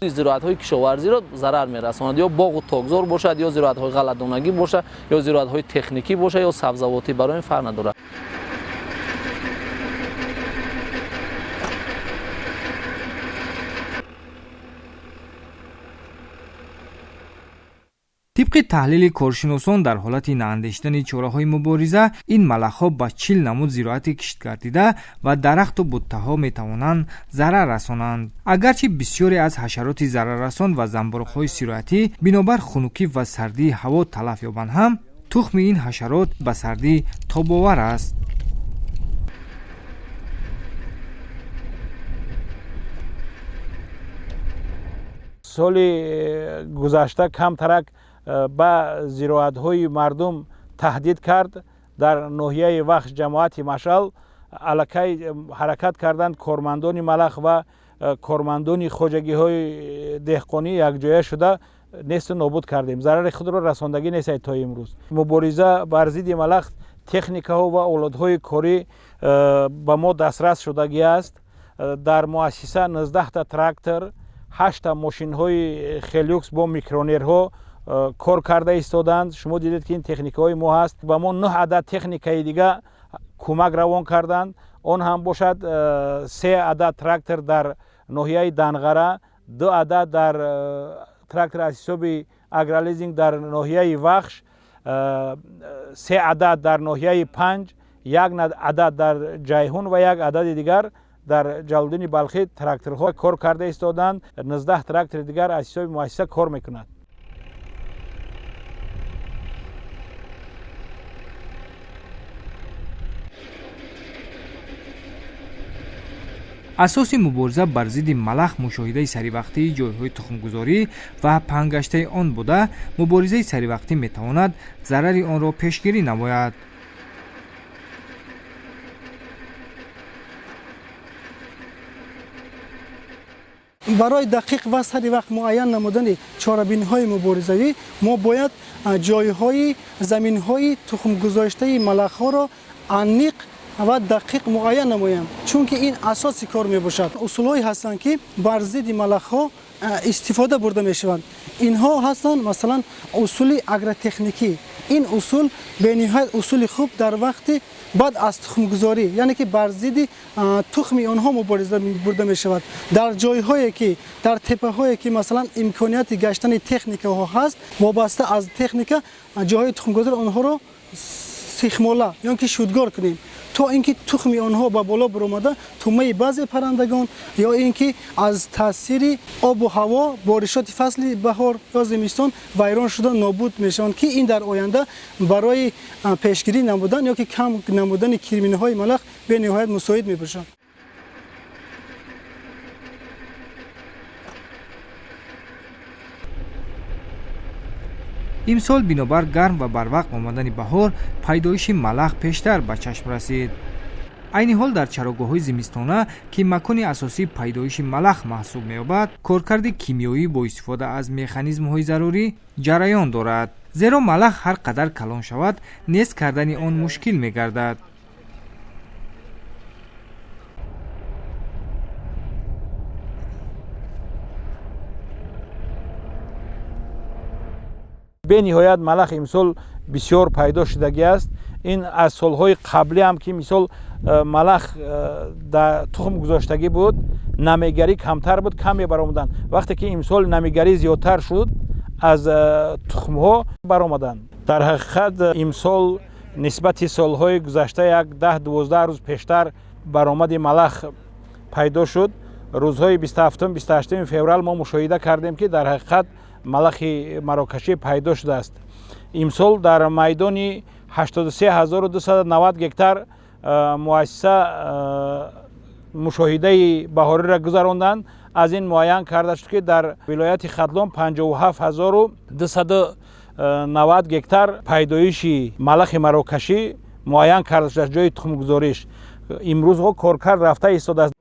Зироатҳои кишоварзиро зарар мерасонад, ё боғу токзор бошад, ё зироатҳои ғалладонагӣ бошад, ё зироатҳои техникӣ бошад, ё сабзавотӣ, барои ин фарқ надорад. Тибқи таҳлили коршиносон, дар ҳолати наандешидани чораҳои мубориза, ин малахҳо ба 40 намуд зироати киштгардида ва дарахту буттаҳо метавонанд зарар расонанд. Агарчи бисёре аз ҳашароти зараррасон ва занбуруғҳои сироятӣ бинобар хунукӣ ва сардии ҳаво талаф ёбанд ҳам, тухми ин ҳашарот ба сардӣ тобовар аст. Соли гузашта камтарак ба зироатҳои мардум таҳдид кард. Дар ноҳияи Вахш ҷамоати Машал аллакай ҳаракат карданд кормандони малах ва кормандони хоҷагиҳои деҳқонӣ якҷоя шуда несту нобуд кардем. Зарари худро расондагӣ нест то имрӯз. Мубориза бар зидди малах техникаҳо ва олотҳои корӣ ба мо дастрас шудагӣ аст. Дар муассиса 19 трактор, 8 мошинҳои хелюкс бо микронерҳо кор карда истоданд. Шумо дидед, ки ин техникаҳои мо ҳаст. Ба мо 9 адад техникаи дига кӯмак равон карданд. Он ҳам бошад 3 адад трактор дар ноҳияи Данғара, 2 адад дар трактор аз ҳисоби агролизинг дар ноҳияи Вахш, 3 адад дар ноҳияи Панҷ, 1 адад дар Ҷайҳун ва 1 адади дигар дар Ҷалолиддини Балхӣ тракторҳо кор карда истоданд. 19 трактори дигар аз ҳисоби муассиса кор мекунад. Асоси мубориза бар зидди малах мушоҳидаи саривақтии ҷойҳои тухмгузорӣ ва паҳнгаштаи он буда, муборизаи саривақтӣ метавонад зарари онро пешгирӣ намояд. Барои дақиқ ва саривақт муайян намудани чорабиниҳои муборизавӣ мо бояд ҷойҳои заминҳои тухмгузоштаи малахҳоро аниқ ва дақиқ муайян намоем, чунки ин асоси кор мебошад. Усулҳое ҳастанд, ки бар зидди малахҳо истифода бурда мешаванд. Инҳо ҳастанд, масалан, усули агротехникӣ. Ин усул бениҳоят усули хуб дар вақти баъд аз тухмгузорӣ, яъне ки бар зидди тухми онҳо мубориза бурда мешавад. Дар ҷойҳое ки, дар теппаҳое ки, масалан, имконияти гаштани техникаҳо ҳаст, вобаста аз техника ҷойҳои тухмгузори онҳоро сихмола ё ки шудгор кунем, то ин ки тухми онҳо ба боло баромада тумаи баъзе паррандагон ё ин ки аз таъсири обу ҳаво, боришоти фасли баҳор ё зимистон вайрон шуда нобуд мешаванд, ки ин дар оянда барои пешгирӣ намудан ё ки кам намудани кирминҳои малах бениҳоят мусоид мебошад. Имсол бинобар гарм ва барвақт омадани баҳор пайдоиши малах пештар ба чашм расид. Айни ҳол дар чарогоҳҳои зимистона, ки макони асосии пайдоиши малах маҳсуб меёбад, коркарди кимиёвӣ бо истифода аз механизмҳои зарурӣ ҷараён дорад, зеро малах ҳар қадар калон шавад, нест кардани он мушкил мегардад. Бениҳоят малах имсол бисёр пайдо шудагӣ аст. Ин аз солҳои қаблӣ ҳам, ки мисол малах дар тухм гузоштагӣ буд, намегарӣ камтар буд, кам мебаромаданд. Вақте ки имсол намегарӣ зиёдтар шуд, аз тухмҳо баромаданд. Дар ҳақиқат имсол нисбати солҳои гузашта як 10-12 рӯз пештар баромади малах пайдо шуд. Рӯзҳои 27, 28 феврал мо мушоҳида кардем, ки дар ҳақиқат малахи марокашӣ пайдо шудааст. Имсол дар майдони 83290 гектар муассиса мушоҳидаи баҳориро гузаронданд. Аз ин муайян карда шуд, ки дар вилояти Хатлон 57290 гектар пайдоиши малахи марокашӣ муайян карда шудааст, ҷои тухмгузориш. Имрӯзҳо коркард рафта истодааст.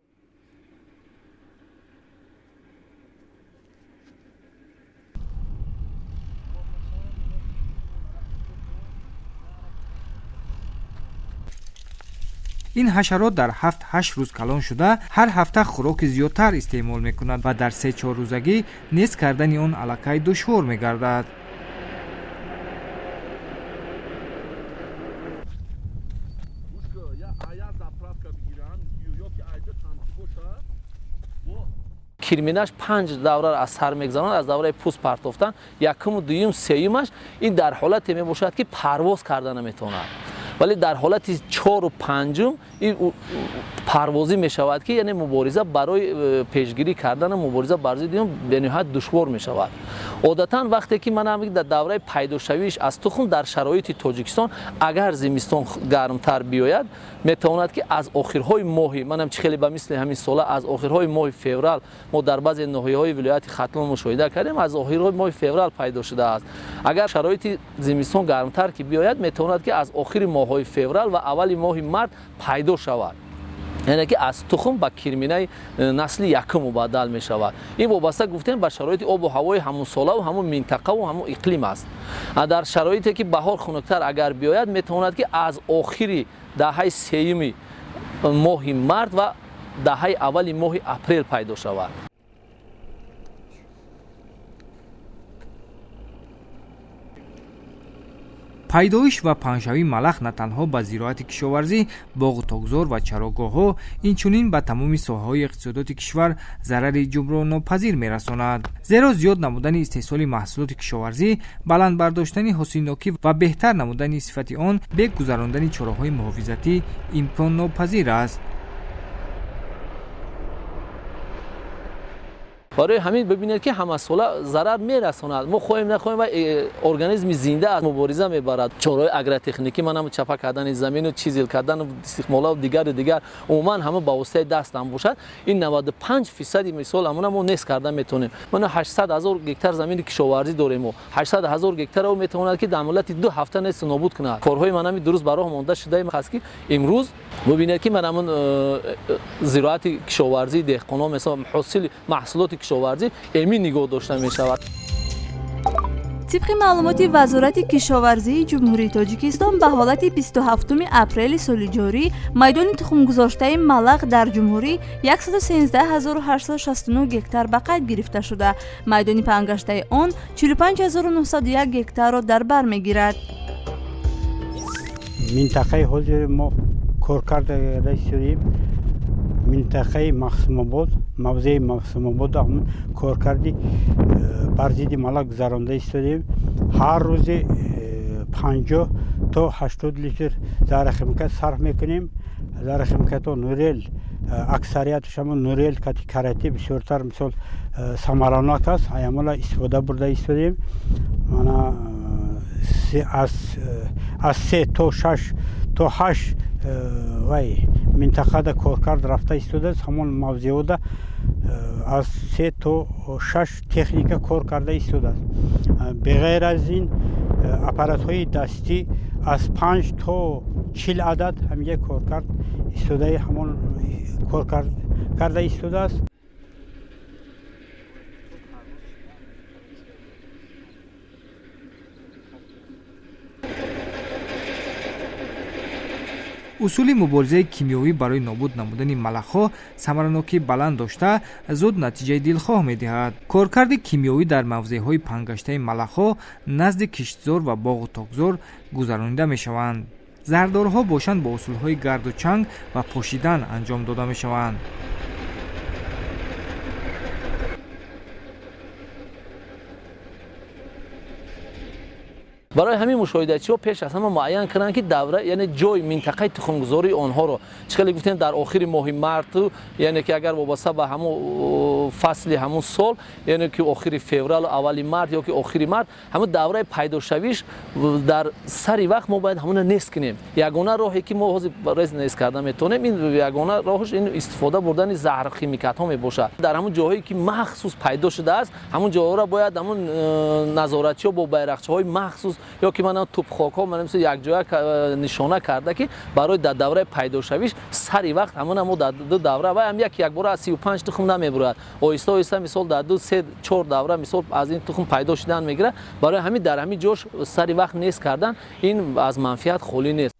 Ин ҳашарот дар 7-8 рӯз калон шуда, ҳар ҳафта хӯроки зиёдтар истеъмол мекунад ва дар 3-4 рӯзагӣ нест кардани он аллакай душвор мегардад. Кирминаш 5 давра аз сар мегзаронад, аз давраи пӯст партофтан, якуму дуюм, сеюмаш ин дар ҳолате мебошад, ки парвоз карда наметавонад. Вале дар ҳолати 4-у 5-ум ин парвозӣ мешавад, ки яъне мубориза барои пешгирӣ кардану мубориза бар зидди он бениҳоят душвор мешавад. Одатан вақте ки ман дар давраи пайдошавиш аз тухм дар шароити Тоҷикистон, агар зимистон гармтар биёяд, метавонад, ки аз охирҳои моҳи, манам чӣ хеле ба мисли ҳамин сола, аз охирҳои моҳи феврал мо дар баъзе ноҳияҳои вилояти Хатлон мушоҳида кардем, аз охирҳои моҳи феврал пайдо шудааст. Агар шароити зимистон гармтар ки биёяд, метавонад, ки аз охири моҳҳои феврал ва аввали моҳи март пайдо шавад. Яъне ки аз тухм ба кирминаи насли якум мубаддал мешавад. Ин вобаста гуфтем ба шароити обу ҳавои ҳамун солаву ҳамун минтақаву ҳамун иқлим аст. Дар шароите ки баҳор хунуктар агар биёяд, метавонад, ки аз охири даҳаи сеюми моҳи март ва даҳаи аввали моҳи апрел пайдо шавад. Пайдоиш ва паҳншавии малах на танҳо ба зироати кишоварзӣ, боғу токзор ва чарогоҳҳо, инчунин ба тамоми соҳаҳои иқтисодоти кишвар зарари ҷуброннопазир мерасонад. Зеро зиёд намудани истеҳсоли маҳсулоти кишоварзӣ, баланд бардоштани ҳосилнокӣ ва беҳтар намудани сифати он бе гузарондани чораҳои муҳофизатӣ имконнопазир аст. Барои ҳамин бибинед, ки ҳамасола зарар мерасонад. Мо хоҳем нахоҳем ва организми зинда аз мубориза мебарад. Чораҳои агротехникӣ, ман ҳам чапа кардани замину чизил кардану истиқмолаву дигару дигар, умуман ҳама ба воситаи даст ҳам бошад, ин 95% мисол ҳамона мо нест карда метавонем. Мана 800 ҳазор гектар замини кишоварзӣ дорем, мо 800 ҳазор гектарро метавонад, ки дар муддати 2 ҳафта нест нобуд кунад. Корҳои ман ҳами дуруст ба роҳ монда шуда аст, ки имрӯз бибинед, ки ман ҳамун зироати кишоварзии деҳқонон, мисол ҳосили маҳсулоти кишоварзӣ эмин нигоҳ дошта мешавад. Тибқи маълумоти Вазорати кишоварзии Ҷумҳурии Тоҷикистон ба ҳолати 27 апрели соли ҷорӣ майдони тухмгузоштаи малах дар ҷумҳурӣ 113869 гектар ба қайд гирифта шуда, майдони паҳнгаштаи он 45901 гектарро дар бар мегирад. Минтақаи ҳозири мо кор карда истодаем, минтақаи Махсумобод, мавзеи Махсумобод ҳамун коркарди бар зидди малак гузаронда истодаем. Ҳар рӯзи 50 то 80 литр зарахимикат сарф мекунем. Зарахимикатҳо Нурел, аксарияташ ҳамун Нурел кати карате бисёртар мисол самаранок аст, ҳамонро истифода бурда истодаем. Мана аз 3 то 6 то 8 вай минтақада коркард рафта истодааст. Ҳамон мавзеода аз 3 то 6 техника кор карда истодааст. Беғайр аз ин аппаратҳои дастӣ аз 5 то 40 адад ҳамиҷа коркард истодаи ҳамон кор карда истодааст. Усули муборизаи кимиёвӣ барои нобуд намудани малахҳо самаранокии баланд дошта, зуд натиҷаи дилхоҳ медиҳад. Коркарди кимиёвӣ дар мавзеъҳои паҳнгаштаи малахҳо назди киштзор ва боғу токзор гузаронида мешаванд. Зардорҳо бошанд бо усулҳои гарду чанг ва пошидан анҷом дода мешаванд. Барои ҳамин мушоҳидачиҳо пеш аз ҳама муайян карданд, ки давра, яъне ҷои минтақаи тухмгузории онҳоро, чӣ хеле гуфтем, дар охири моҳи марту, яъне ки агар вобаста ба ҳамун фасли ҳамун сол, яъне ки охири февралу аввали март ё ки охири март, ҳамун давраи пайдошавиш дар сари вақт мо бояд ҳамуна нест кунем. Ягона роҳе ки мо ҳозир барои нест карда метавонем, ин ягона роҳш ин истифода бурдани заҳрхимикатҳо мебошад. Дар ҳамун ҷоҳое ки махсус пайдо шудааст, ҳамун ҷоҳоро бояд ҳамун назоратчиҳо бо байрақчаҳои махсус ё ки манам тӯпхокҳо манам якҷоя нишона карда, ки барои дар давраи пайдошавиш сари вақт ҳамона мо дар ду давра ва ҳам як якбора аз 35 тухм намебурад. Оҳиста оҳиста мисол дар 2 3 4 давра мисол аз ин тухм пайдо шудан мегирад. Барои ҳамин дар ҳамин ҷош сари вақт нест кардан ин аз манфиат холӣ нест.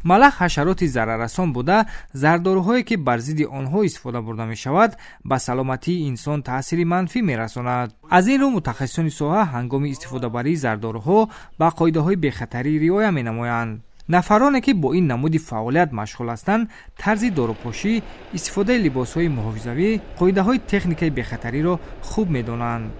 Малах ҳашароти зараррасон буда, зардоруҳое ки бар зидди онҳо истифода бурда мешавад, ба саломатии инсон таъсири манфӣ мерасонад. Аз ин рӯ мутахассисони соҳа ҳангоми истифодабарии зардоруҳо ба қоидаҳои бехатарӣ риоя менамоянд. Нафароне ки бо ин намуди фаъолият машғул ҳастанд, тарзи дорупошӣ, истифодаи либосҳои муҳофизавӣ, қоидаҳои техникаи бехатариро хуб медонанд.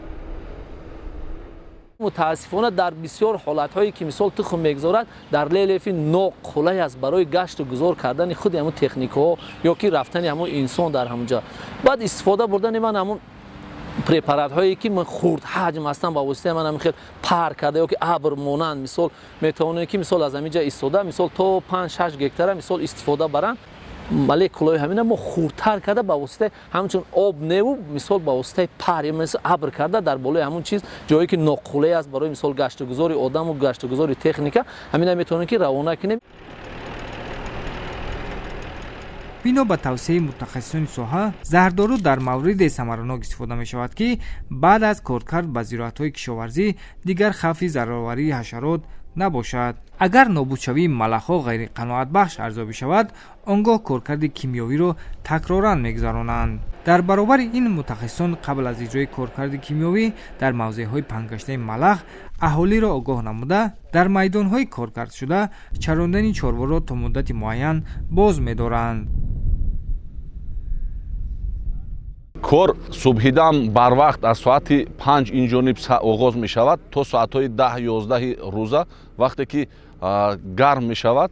Мутаассифона дар бисёр ҳолатҳое ки мисол тухм мегузорад, дар релефи ноқулай аст барои гашту гузор кардани худи ҳамун техникаҳо ё ки рафтани ҳамун инсон дар ҳамун ҷо. Баъд истифода бурдани ман ҳамун препаратҳое ки хурд ҳаҷм ҳастанд, ба воситаи ман ҳамин хел пар карда ё ки абр монанд, мисол метавонем ки мисол аз ҳамин ҷа истода мисол то 5-6 гектара мисол истифода баранд. Молекулаҳои ҳамина мо хурдтар карда ба воситаи ҳамчун об неву мисол ба воситаи пар мисол абр карда дар болои ҳамун чиз, ҷое ки ноқулай аст барои мисол гаштугузори одаму гаштугузори техника, ҳамина метавонем ки равона кунем. Бино ба тавсияи мутахассисони соҳа, заҳрдору дар мавриде самаранок истифода мешавад, ки баъд аз коркард ба зироатҳои кишоварзӣ дигар хавфи зарароварии ҳашарот набошад. Агар нобудшавии малахҳо ғайриқаноатбахш арзёбӣ шавад, он гоҳ коркарди кимиёвиро такроран мегузаронанд. Дар баробари ин мутахассисон қабл аз иҷрои коркарди кимиёвӣ дар мавзеъҳои паҳнгаштаи малах аҳолиро огоҳ намуда, дар майдонҳои коркардшуда чарондани чорворо то муддати муайян боз медоранд. Кор субҳидам барвақт аз соати 5 инҷониб оғоз мешавад то соатҳои 10-11 рӯза, вақте ки гарм мешавад,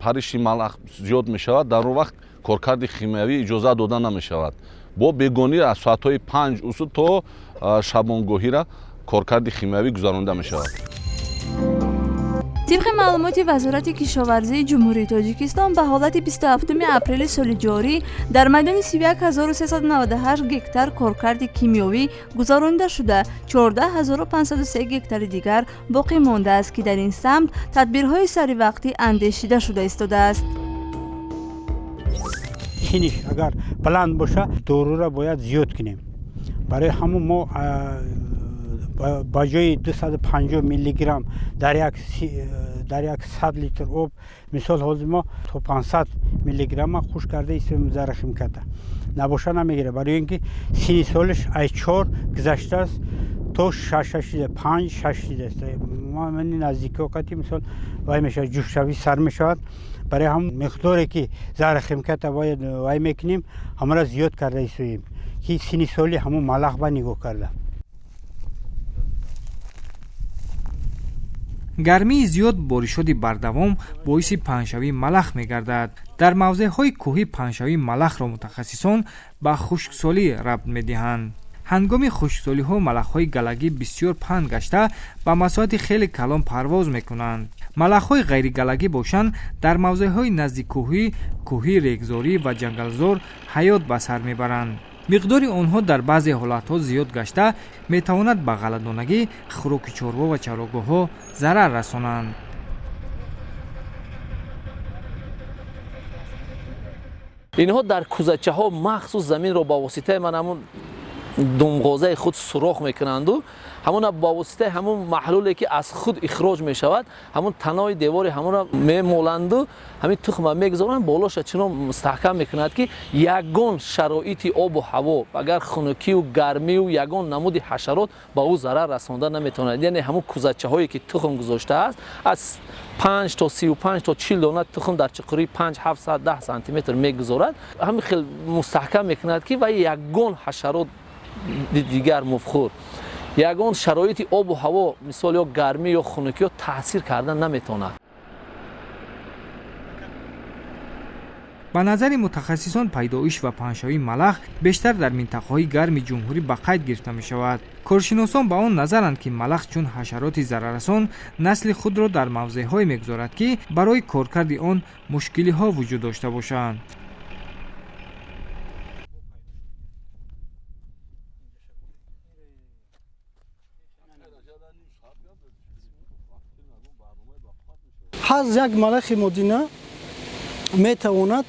париши малах зиёд мешавад, дар он вақт коркарди химиявӣ иҷоза дода намешавад. Бо бегонӣ аз соатҳои 5 усу то шабонгоҳира коркарди химиявӣ гузаронида мешавад. Тибқи маълумоти Вазорати кишоварзии Ҷумҳурии Тоҷикистон ба ҳолати 27 апрели соли ҷорӣ дар майдони 31398 гектар коркарди кимиёвӣ гузаронида шуда, 14503 гектари дигар боқӣ мондааст, ки дар ин самт тадбирҳои саривақтӣ андешида шуда истодааст. Синиш агар баланд боша, доруро бояд зиёд кунем. Барои ҳамун мо ба ҷои 250 миллиграмм дар як 100 литр об, мисол ҳозир мо то 500 миллиграмма хуш карда истем зарахим карда. Набоша намегирад, барои ин ки сини солиш аз 4 гузаштааст то 6 5 6 аст. Ман наздикиҳо қати мисол вай мешавад, ҷӯшшавӣ сар мешавад. Барои ҳам миқдоре ки зарахим карда бояд вай мекунем, ҳамаро зиёд карда истоем, ки сини соли ҳамун малах ба нигоҳ карда. Гармии зиёд боришоти бардавом боиси паҳншавии малах мегардад. Дар мавзеъҳои кӯҳӣ паҳншавии малахро мутахассисон ба хушксолӣ рабт медиҳанд. Ҳангоми хушксолиҳо малахҳои галагӣ бисёр паҳн гашта ба масоҳати хеле калон парвоз мекунанд. Малахҳои ғайригалагӣ бошанд, дар мавзеъҳои назди кӯҳӣ, кӯҳӣ, регзорӣ ва ҷангалзор ҳаёт ба сар мебаранд. Миқдори онҳо дар баъзе ҳолатҳо зиёд гашта метавонад ба ғалладонагӣ, хӯроки чорво ва чарогоҳҳо зарар расонанд. Инҳо дар кӯзачаҳо махсус заминро ба воситаи ман ҳамун думғозаи худ сурох мекунанду ҳамона ба воситаи ҳамун маҳлуле ки аз худ ихроҷ мешавад, ҳамун танои девори ҳамонро мемоланду ҳамин тухма мегузоранд, болоша чунон мустаҳкам мекунад, ки ягон шароити обу ҳаво, агар хунукию гармию ягон намуди ҳашарот ба ӯ зарар расонда наметавонад. Яъне ҳамун кӯзачаҳое ки тухм гузоштааст, аз 5 то 35 то 40 дона тухм дар чуқурии 5, 7, 10 сантиметр мегузорад, ҳамин хел мустаҳкам мекунад, ки вай ягон ҳашарот дигар муфхӯр, ягон шароити обу ҳаво, мисол ё гармӣ ё хунукиё таъсир кардан наметавонад. Ба назари мутахассисон пайдоиш ва паҳншавии малах бештар дар минтақаҳои гарми ҷумҳурӣ ба қайд гирифта мешавад. Коршиносон ба он назаранд, ки малах чун ҳашароти зараррасон насли худро дар мавзеъҳое мегузорад, ки барои коркарди он мушкилиҳо вуҷуд дошта бошанд. Ҳар як малахи модина метавонад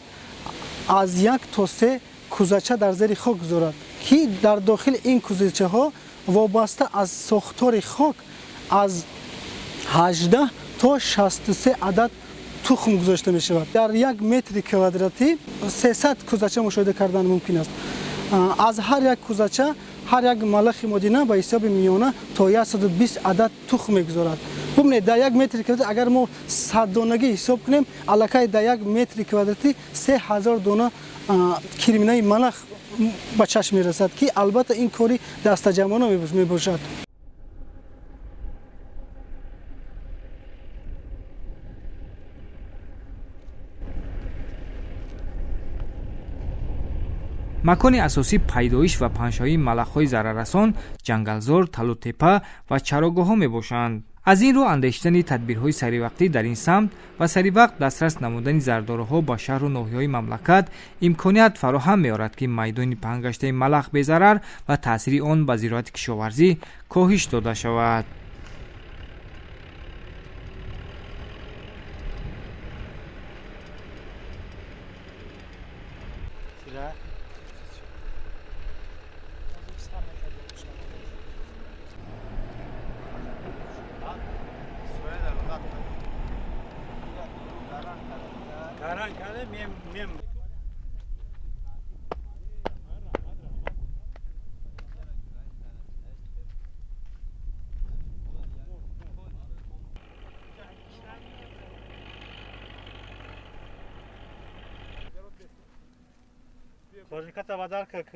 аз 1 то 3 кӯзача дар зери хок гузорад, ки дар дохили ин кӯзачаҳо вобаста аз сохтори хок аз 18 то 63 адад тухм гузошта мешавад. Дар як метри квадратӣ 300 кӯзача мушоҳида кардан мумкин аст. Аз ҳар як кӯзача ҳар як малахи модина ба ҳисоби миёна то 120 адад тухм мегузорад. Бубинед, дар як метри квадратӣ агар мо 100 донагӣ ҳисоб кунем, аллакай дар як метри квадратӣ 3000 дона кирминаи малах ба чашм мерасад, ки албатта ин кори дастаҷамъона мебошад. Макони асосии пайдоиш ва паҳншавии малахҳои зараррасон ҷангалзор, талутепа ва чарогоҳҳо мебошанд. Аз ин рӯ андешидани тадбирҳои саривақтӣ дар ин самт ва саривақт дастрас намудани зардоруҳо ба шаҳру ноҳияҳои мамлакат имконият фароҳам меорад, ки майдони паҳнгаштаи малах безарар ва таъсири он ба зироати кишоварзӣ коҳиш дода шавад. Кожиката бадар как.